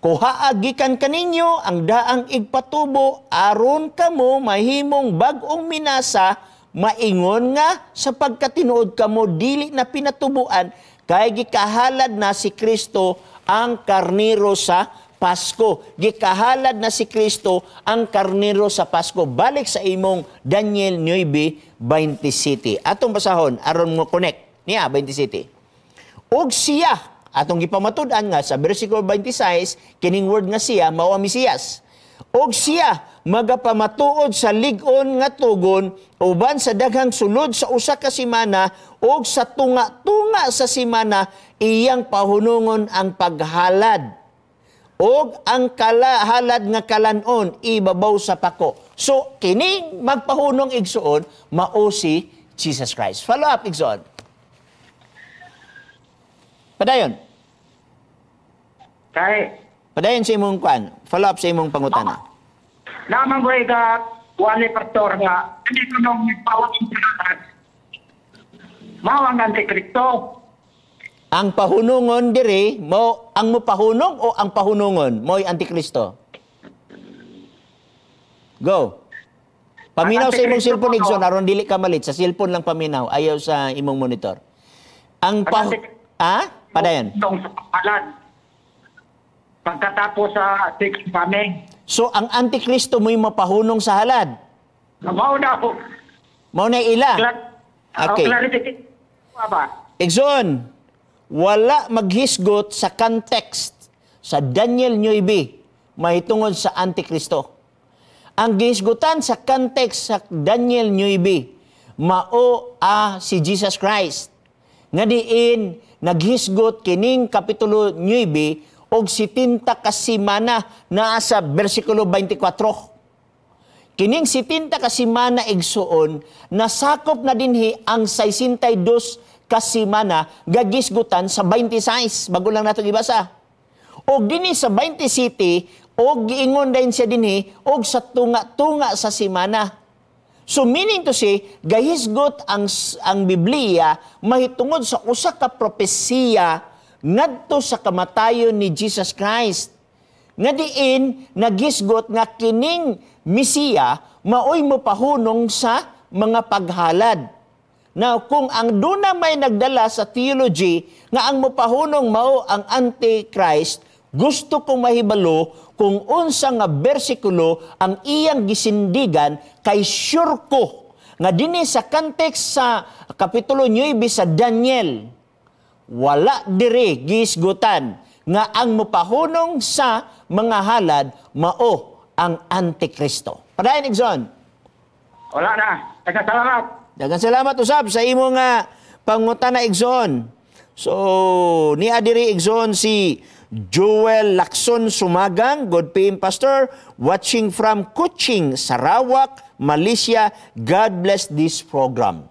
"Kuhaa gikan kaninyo ang daang igpatubo aron kamo mahimong bag-ong minasa, maingon nga sa pagkatinuod kamo dili na pinatubuan, kay gikahalad na si Kristo ang karnero sa Pasko." Gikahalad na si Kristo ang karnero sa Pasko. Balik sa imong Daniel 9:27. Atong basahon aron mo connect. Niya 27. Og siya, atong gipamatud-an nga sa versikulo 26, kining word nga "siya" mao ang Mesiyas. Og siya magapamatuod sa lig-on nga tugon uban sa daghang sulod sa usa ka semana og sa tunga-tunga sa semana iyang pahunungon ang paghalad og ang kalahalad nga kalanon ibabaw sa pako. So kining magpahunong, igsuon, mao si Jesus Christ. Follow up, igsuon. Padayon. Kay Padayon sa imong kwan. Follow up sa imong pangutana. Naman ko ka wali, pastor, nga hindi ko nung nagpawag sa mao ang Antikristo. Ang pahunungon diri mo ang mopahunong o ang pahunungon mo'y Antikristo? Go. Paminaw sa imong cellphone, igsoon, aron dili ka malit. Sa cellphone lang paminaw, ayaw sa imong monitor. Ang pa Ah, padayon. Pagkatapos sa six coming. So ang Antikristo mo'y mapahunong sa halad. Mao na po. Mao na ila. Okay. Clarification ba? Igsoon, wala maghisgot sa context sa Daniel 9 mahitungod sa Antikristo. Ang gihisgutan sa context sa Daniel 9 mao a si Jesus Christ. Nga diin naghisgot kining kapitulo 9 og 70 ka semana naa sa bersikulo 24. Kining 70 ka semana, igsuon, nasakop na dinhi ang 62 ka semana gagisgutan sa 26 bago lang nato gibasa. Og dinhi sa 27 og giingon din siya dinhi og sa tunga-tunga sa semana. So meaning to say, gahisgot ang Biblia mahitungod sa usa ka propesiya ngadto sa kamatayon ni Jesus Christ. Nga diin nagisgot nga kining Mesiya maoy mopahunong sa mga paghalad. Now, kung ang duna may nagdala sa theology nga ang mopahunong mao ang Antichrist, gusto kong mahibalo kung unsa nga bersikulo ang iyang gisindigan, kay sure ko nga dinhi sa context sa kapitulo 9 sa Daniel, wala diri gisgutan nga ang mopahunong sa mga halad mao ang Antikristo. Padayon, Igsoon. Wala na. Daghang salamat. Daghang salamat usab sa imong pangutana, Igsoon. So, niya diri, Igsoon, si Joel Lacson Sumagang, "Good PM, Pastor, watching from Kuching, Sarawak, Malaysia. God bless this program."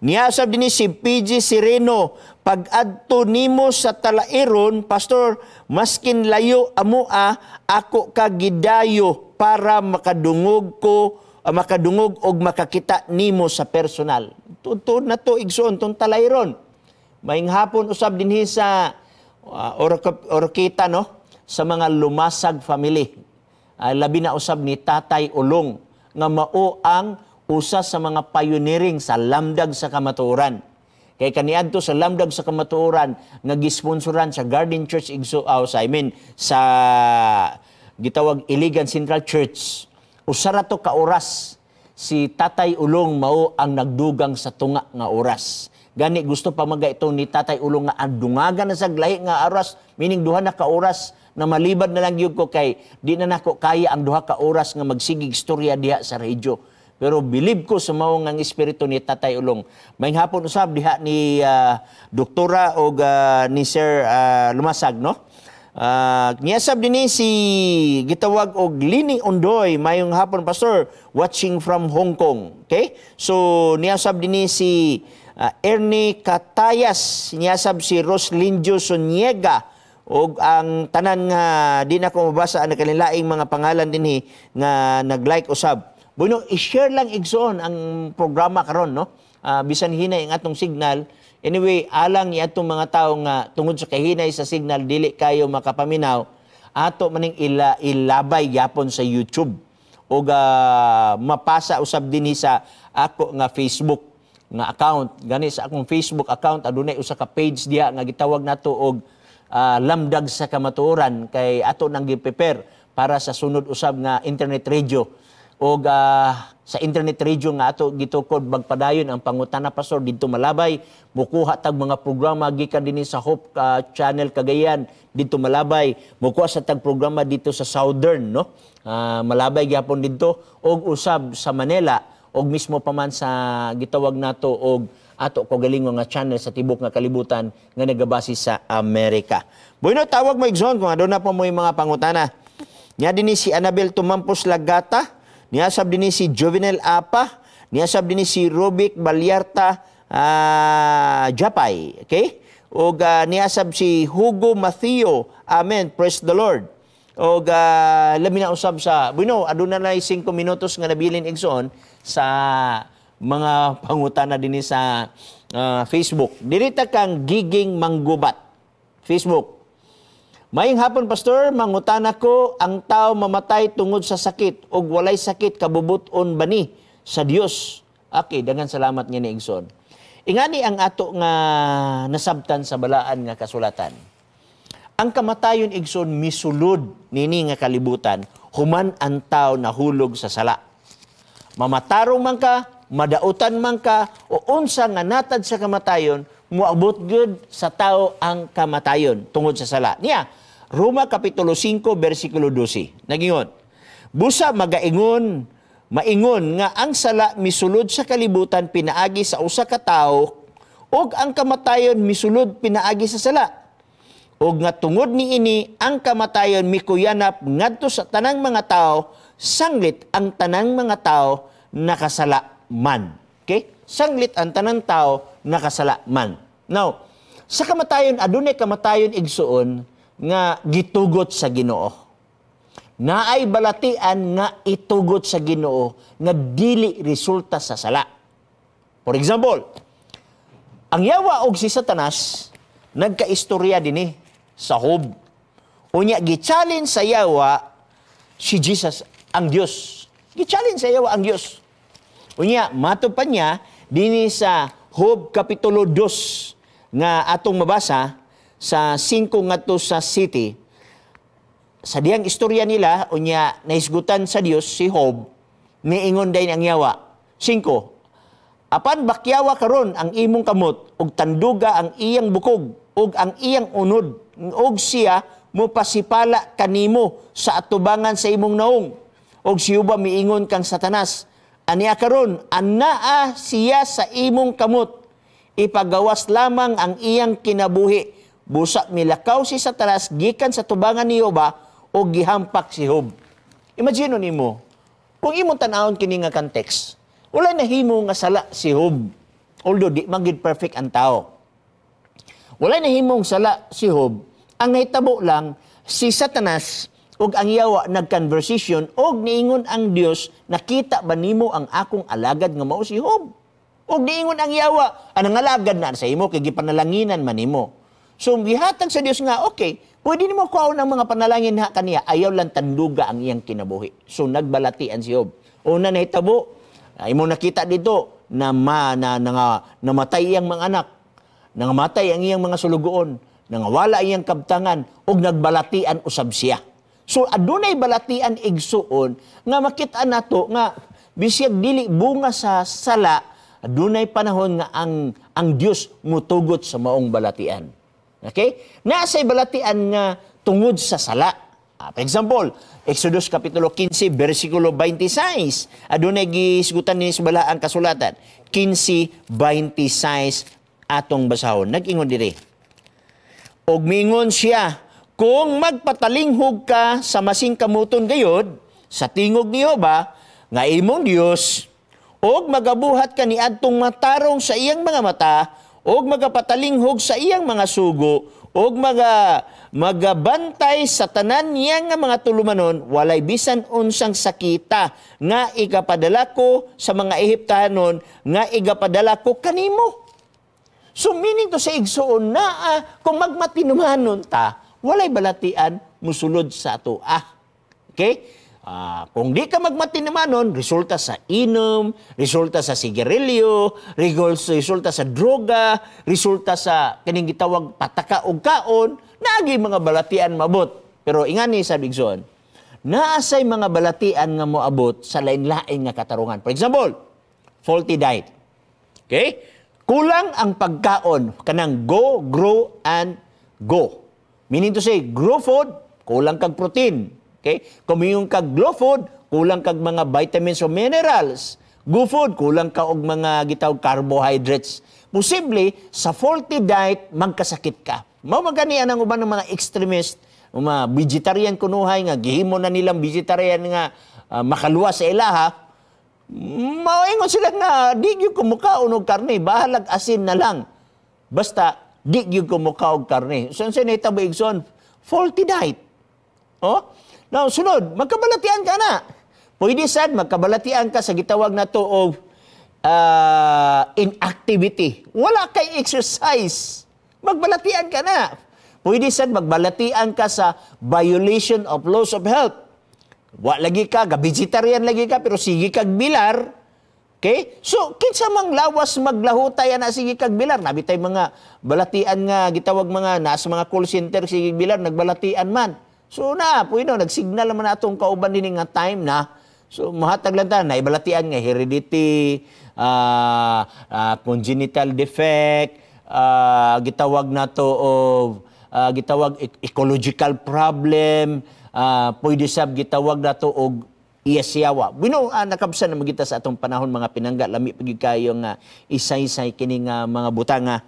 Niya sab dinhi si PG Sereno, "Pag-adto nimo sa Talairon, Pastor, maskin layo amoa, ako ka gidayo para makadungog og makakita nimo sa personal." Tuod na to, igsoon, tong Talairon. Maayong hapon usab dinhi sa Oroquita, no, sa mga Lumasag family. Labi na usab ni Tatay Ulong nga mao ang usa sa mga pioneering sa Lamdag sa Kamatuoran. Kay kaniadto sa Lamdag sa Kamatuoran nga gisponsoran sa Garden Church igso sa I mean sa gitawag Iligan Central Church. Usa ra to ka oras, si Tatay Ulong mao ang nagdugang sa tunga nga oras. Gani gusto pa maga ito ni Tatay Ulong nga andungagan na sa lahi nga oras, meaning 2 na ka oras na malibad na lang gyud ko kay di na nako kaya ang 2 ka oras nga magsigig istorya diha sa radyo. Pero believe ko sa mao nga espiritu ni Tatay Ulong. Maayong hapon usab diha ni doktora og ni Sir Lumasag, no? Niyasab dinhi si gitawag og Lini Ondoy, "Mayong hapon, Pastor, watching from Hong Kong." Okay? So niyasab dinhi si Ernie Katayas, niyasab si Roslinjo Soniega og ang tanan nga di na ko mabasa ang kanilaing mga pangalan dinhi nga nag-like usab. Bueno, i-share lang, igsoon, ang programa karon, no? Bisan hinay ang atong signal. Anyway, alang ni atong mga tao nga tungod sa kahinay sa signal dili kayo makapaminaw, ato maning ilabay gyapon sa YouTube og mapasa usab dinhi sa ako nga Facebook nga account. Gani sa akong Facebook account adunay usa ka page diha nga gitawag nato og Lamdag sa Kamatuoran kay ato nang gi-prepare para sa sunod usab nga internet radio og Sa internet radio nga ato gitukod magpadayon ang pangutana, pastor, didto Malabay, mukuha tag mga programa gikan dinhi sa Hope Channel Cagayan didto Malabay, mukuha sa tag programa dito sa Southern, no, Malabay gyapon didto og usab sa Manila og mismo pa man sa gitawag nato og ato kaugalingon nga channel sa tibok nga kalibutan nga nagabase sa Amerika. Bueno, tawag mo, igsoon, kung aduna pa mo yung mga pangutana. Nya dinhi si Annabel Tumampos Lagata, niasab dinhi si Jovenel Apa, niasab dinhi si Robic Balyarta Japay, okay? Og niasab si Hugo Matheo. Amen. Praise the Lord. Og labi na usab sa, bueno, aduna na 5 minutos nga nabilin, igsoon, sa mga pangutana dinhi sa Facebook. Dirita kang Giging Manggubat. Facebook. Maayong hapon, pastor, mangutana ko, ang tao mamatay tungod sa sakit ug walay sakit, kabubuton ba ni sa Dios? Okay, daghang salamat nga ni, igsoon. Ingani ang ato nga nasabtan sa balaan nga kasulatan. Ang kamatayon, igsoon, misulod nini nga kalibutan human ang tao nahulog sa sala. Mamatarong man ka, madautan man ka, o unsa nga natad sa kamatayon, muabot gyud sa tao ang kamatayon tungod sa sala. Niya, Roma Kapitulo 5, versikulo 12. Nagingon, busa magaingon, maingon nga ang sala misulod sa kalibutan pinaagi sa usa ka tawo, ug ang kamatayon misulod pinaagi sa sala. Ug nga tungod niini ang kamatayon mikuyanap ngadto sa tanang mga tao, sanglit ang tanang mga tao nakasala man. Okay? Sanglit ang tanang tao nakasala man. Now, sa kamatayon, adunay kamatayon, igsuon, nga gitugot sa Ginoo. Naay balatian nga itugot sa Ginoo nga dili resulta sa sala. For example, ang yawa og si Satanas nagkaistorya dinhi sa Job. Unya gi-challenge sa yawa si Jesus ang Dios. Gi-challenge sa yawa ang Dios. Unya mato pa niya dinhi sa Job Kapitulo 2 nga atong mabasa sa 5 ngadto sa city. Sa diyang istorya nila, unya nahisgutan sa Dios si Job, niingon dayon ang yawa. 5. Apan bakyawa karon ang imong kamot ug tanduga ang iyang bukog ug ang iyang unod ug siya mopasipala kanimo sa atubangan sa imong naong. Og si Juba miingon kang Satanas, aniya karon anaa siya sa imong kamot, ipagawas lamang ang iyang kinabuhi. Busa milakaw si Satanas gikan sa tubangan ni Juba o gihampak si Job. Imagine nimo, kung imong tan-awon kini nga context, wala nahimo nga sala si Job. Although di man gid perfect ang tao. Wala nahimong sala si Job. Ang nahitabo lang, si Satanas ug ang yawa nagconversation og niingon ang Dios, nakita ba nimo ang akong alagad nga mao si Job? Og niingon ang yawa, anang alagad na sa imo kay gipanalanginan man nimo. So gihatag sa Dios nga okay, pwede nimo kuhaon ang mga panalangin ha kaniya, ayaw lang tanduga ang iyang kinabuhi. So nagbalatian si Job. Una nahitabo, imo nakita dito na namatay iyang mga anak, nangamatay ang iyang mga sulugoon, nangawala iyang kabtangan ug nagbalatian usab siya. So adunay balatian, igsuon, nga makita nato nga bisag dili bunga sa sala, adunay panahon nga ang Dios mutugot sa maong balatian. Okay? Naasay balatian nga tungod sa sala. For example, Exodus Kapitulo 15, versikulo 26. Adunay gisgutan ni sa balaang kasulatan. 15:26 atong basahon. Nag-ingon diri. Og mingon siya, kung magpatalinghog ka sa masingkamuton gayod sa tingog ni Jehova nga imong Dios, og magabuhat ka niadtong matarong sa iyang mga mata, og magapatalinghog sa iyang mga sugo, og magabantay sa tanan niya nga mga tulumanon, walay bisan unsang sakita nga igapadala ko sa mga Ehiptahanon nga igapadala ko kanimo. So meaning to sa igsuon na kung magmatinumanon ta, walay balatian musulod sa ato. Okay? Kung di ka magmatinumanon, resulta sa inom, resulta sa sigarilyo, resulta sa droga, resulta sa kining gitawag pataka og kaon, naagi mga balatian mabot. Pero ingani sa igsoon, Naasay mga balatian nga moabot sa lain-lain nga katarungan. For example, faulty diet. Okay? Kulang ang pagkaon kanang go, grow, and go. Meaning to say, grow food, kulang kag protein. Okay? Kung miingon kag glow food, kulang kag mga vitamins o minerals. Go food, kulang ka og mga gitawag carbohydrates. Posible, sa faulty diet, magkasakit ka. Mao man gani ang uban ng mga extremist, mga vegetarian kunuhay nga gihimo na nilang vegetarian nga makaluwas sa ilaha. Maoingon sila nga di gyud ko mukaon og karne, bahalag asin na lang. Basta di gyud ko mukaon og karne. So unsa nahitabo igsoon? Faulty diet. Oh? Now sunod, magkabalatian ka na. Pwede sad magkabalatian ka sa gitawag nato og inactivity. Wala kay exercise. Magbalatian ka na. Pwede sad magbalatian ka sa violation of laws of health. Wa lagi ka, vegetarian lagi ka, pero sige kag bilar. Okay? So, kinsa mang lawas maglahutay ana sige kag bilar. Nabitay mga balatian nga gitawag mga nasa mga call center sige bilar, nagbalatian man. So na, pwede no, nagsignal naman atong kauban dinhi nga time na. So, mahatag lang ta, naibalatian nga heredity, congenital defect, gitawag nato og gitawag ecological problem, pwede sab gitawag nato og iyasyawa. Bueno, nakabsan na magita sa atong panahon mga pinangga, lami pagid kayo nga isay-isay kini nga mga butanga.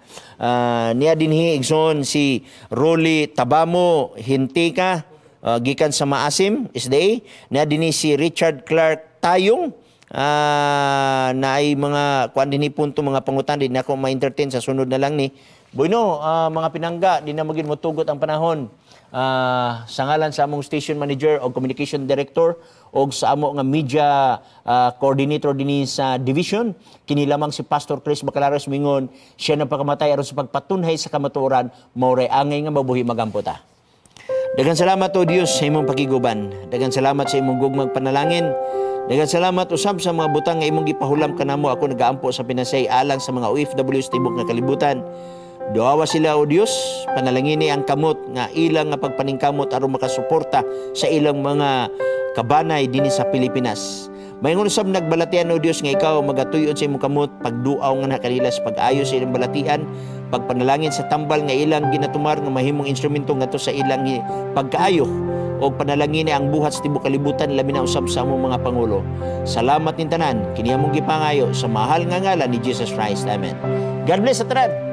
Niya dinhi igsoon si Rolly Tabamo Hintika, gikan sa Maasim SDA. Niya dinhi si Richard Clark Tayong, na ay mga kuan dinhi punto mga pangutan di na ako ma-entertain sa sunod na lang ni. Bueno, mga pinangga, di na magin motugot ang panahon. Sa ngalan sa among station manager o communication director o sa amo nga media coordinator dinhi sa division, kini lamang si Pastor Chris Bacalares mingon, siya nagpakamatay aron sa pagpatunhay sa kamatuoran, mao ray angay nga mabuhi magampo ta. Daghang salamat o Dios sa imong pakiguban. Daghang salamat sa imong gugmag panalangin. Daghang salamat usab sa mga butang nga imong gipahulam kanamo. Ako nagaampo sa pinasay alang sa mga OFW sa tibok nga kalibutan. Duawa sila o Dios, panalangini ang kamot nga ilang nga pagpaningkamot aron makasuporta sa ilang mga kabanay dinhi sa Pilipinas. Maingon usab nagbalatian o Dios nga ikaw magatuyod sa imong kamot, pagduaw nga na kanila sa pag-ayo sa ilang balatian, pagpanalangin sa tambal nga ilang ginatumar nga mahimong instrumento ngadto sa ilang pagkaayo, o panalangin ang buhat sa tibok kalibutan labi na usab sa among mga pangulo. Salamat ning tanan, kini among gipangayo sa mahal nga ngalan ni Jesus Christ. Amen. God bless sa tanan.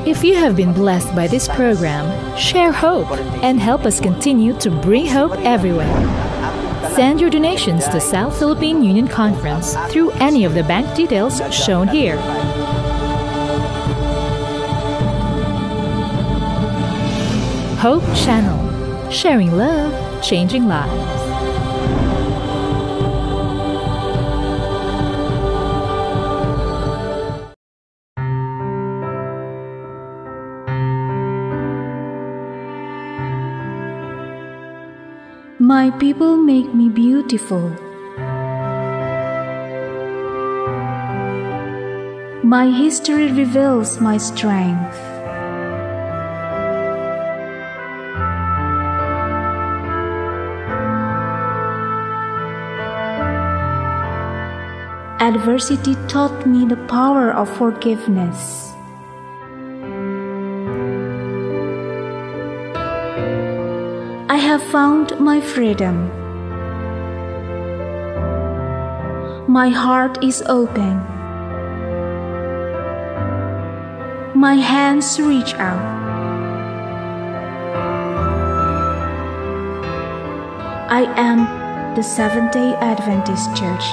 If you have been blessed by this program, share hope and help us continue to bring hope everywhere. Send your donations to South Philippine Union Conference through any of the bank details shown here. Hope Channel, sharing love, changing lives. My people make me beautiful. My history reveals my strength. Adversity taught me the power of forgiveness. I have found my freedom. My heart is open. My hands reach out. I am the Seventh-day Adventist Church.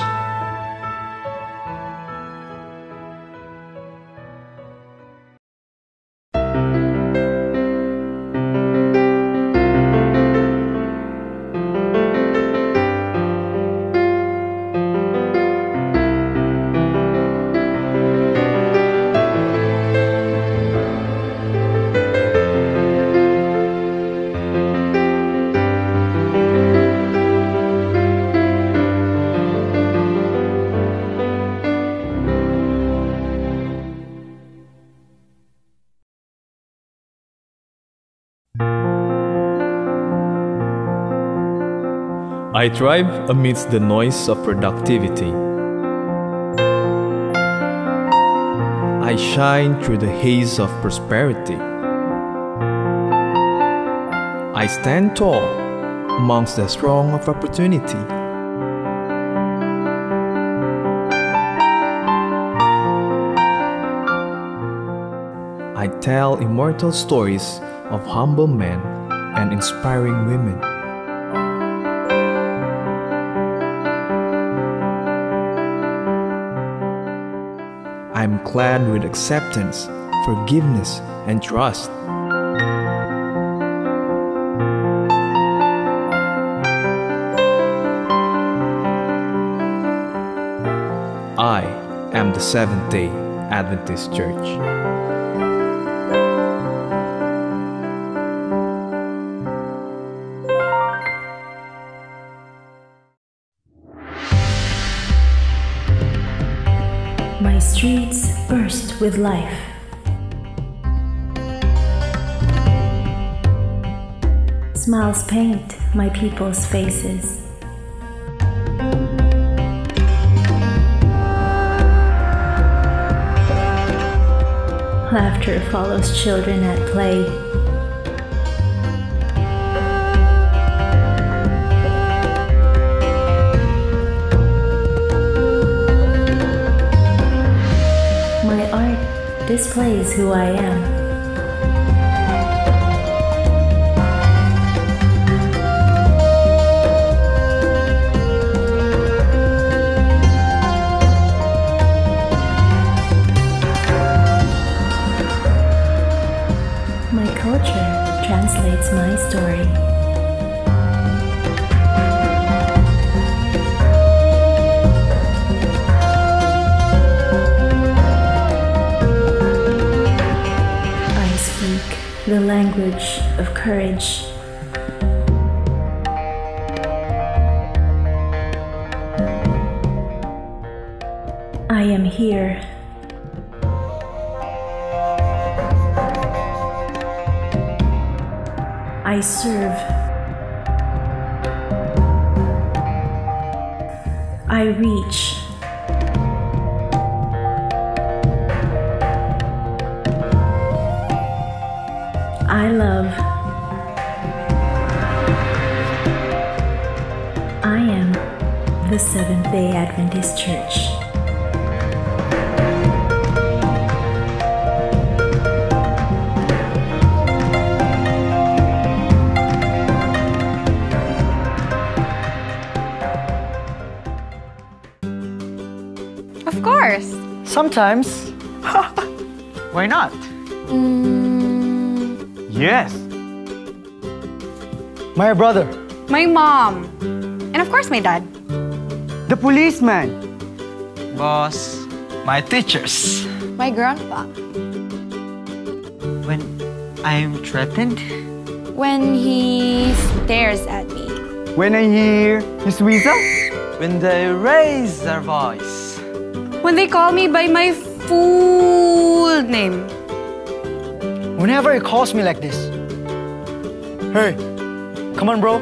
I thrive amidst the noise of productivity. I shine through the haze of prosperity. I stand tall amongst the throng of opportunity. I tell immortal stories of humble men and inspiring women. I am clad with acceptance, forgiveness, and trust. I am the Seventh-day Adventist Church. My streets burst with life. Smiles paint my people's faces. Laughter follows children at play. My art displays who I am. My culture translates my story. I speak the language of courage. I am here. I serve. I reach. I love. I am the Seventh-day Adventist Church. Of course. Sometimes. Why not? Yes. My brother. My mom. And of course, my dad. The policeman. Boss. My teachers. My grandpa. When I'm threatened. When he stares at me. When I hear his whistle. When they raise their voice. When they call me by my full name. Whenever he calls me like this. Hey, come on, bro.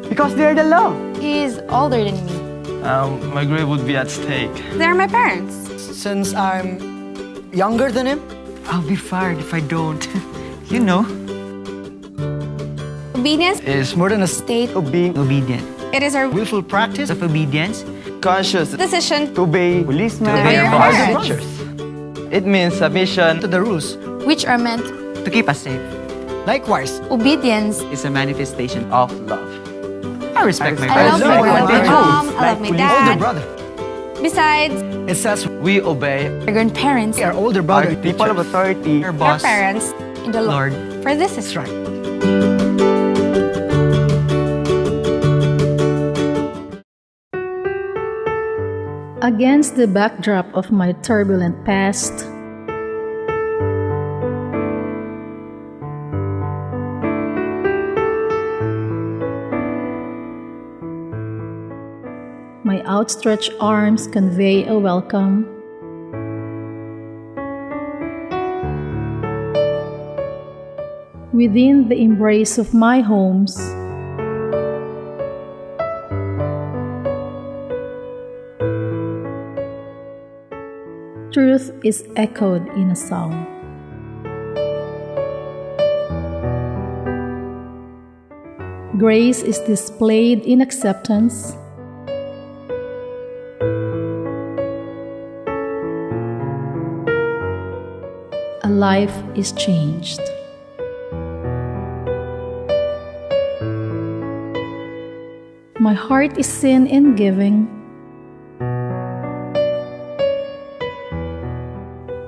Because they're the love. He's older than me. My grave would be at stake. They're my parents. Since I'm younger than him, I'll be fired if I don't. You know. Obedience is more than a state of being obedient. It is our willful practice of obedience. Conscious decision to obey policemen, to obey our teachers. It means submission to the rules, which are meant to keep us safe. Likewise, obedience is a manifestation of love. I respect my parents. I love my mom. I love my dad. Older brother. Besides, it says we obey our grandparents, our older brother, our people of authority, our boss, our parents, in the Lord. For this is right. Against the backdrop of my turbulent past, my outstretched arms convey a welcome. Within the embrace of my homes, Truth is echoed in a song. Grace is displayed in acceptance. A life is changed. My heart is seen in giving,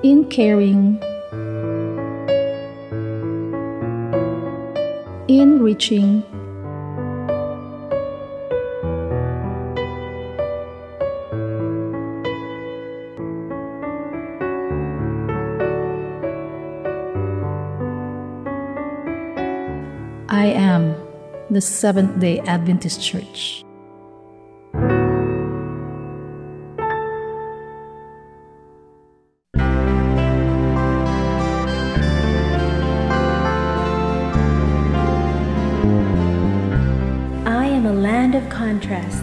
in caring, in reaching, I am the Seventh-day Adventist Church. I am a land of contrasts.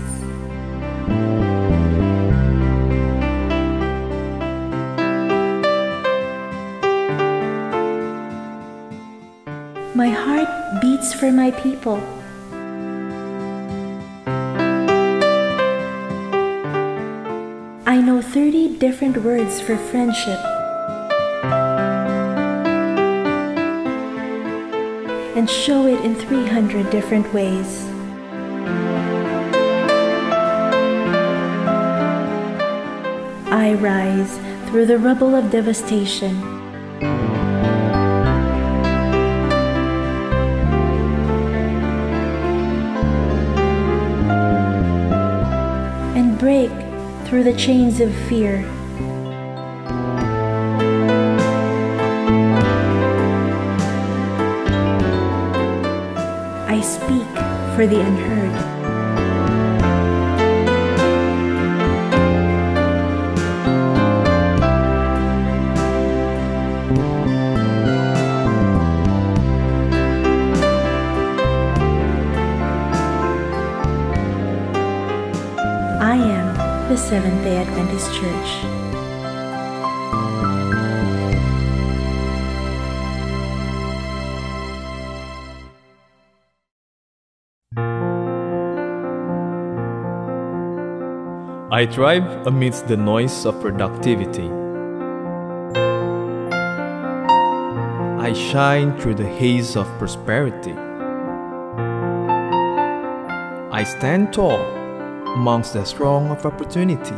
My heart beats for my people. I know 30 different words for friendship and show it in 300 different ways. I rise through the rubble of devastation and break through the chains of fear. I speak for the unheard. I am the Seventh-day Adventist Church. I thrive amidst the noise of productivity. I shine through the haze of prosperity. I stand tall amongst the throng of opportunity.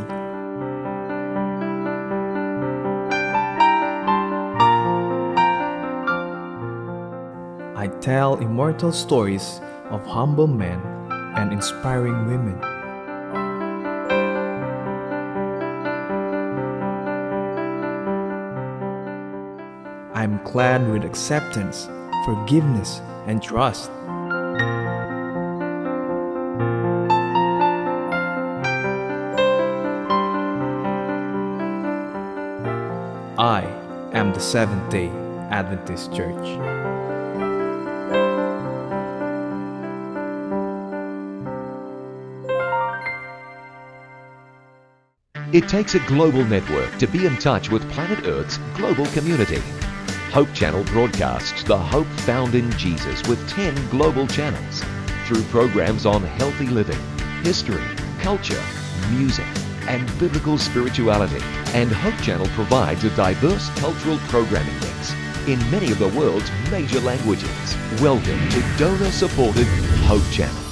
I tell immortal stories of humble men and inspiring women. I am clad with acceptance, forgiveness, and trust. I am the Seventh-day Adventist Church. It takes a global network to be in touch with planet Earth's global community. Hope Channel broadcasts the hope found in Jesus with 10 global channels through programs on healthy living, history, culture, music, and biblical spirituality. And Hope Channel provides a diverse cultural programming mix in many of the world's major languages. Welcome to donor-supported Hope Channel.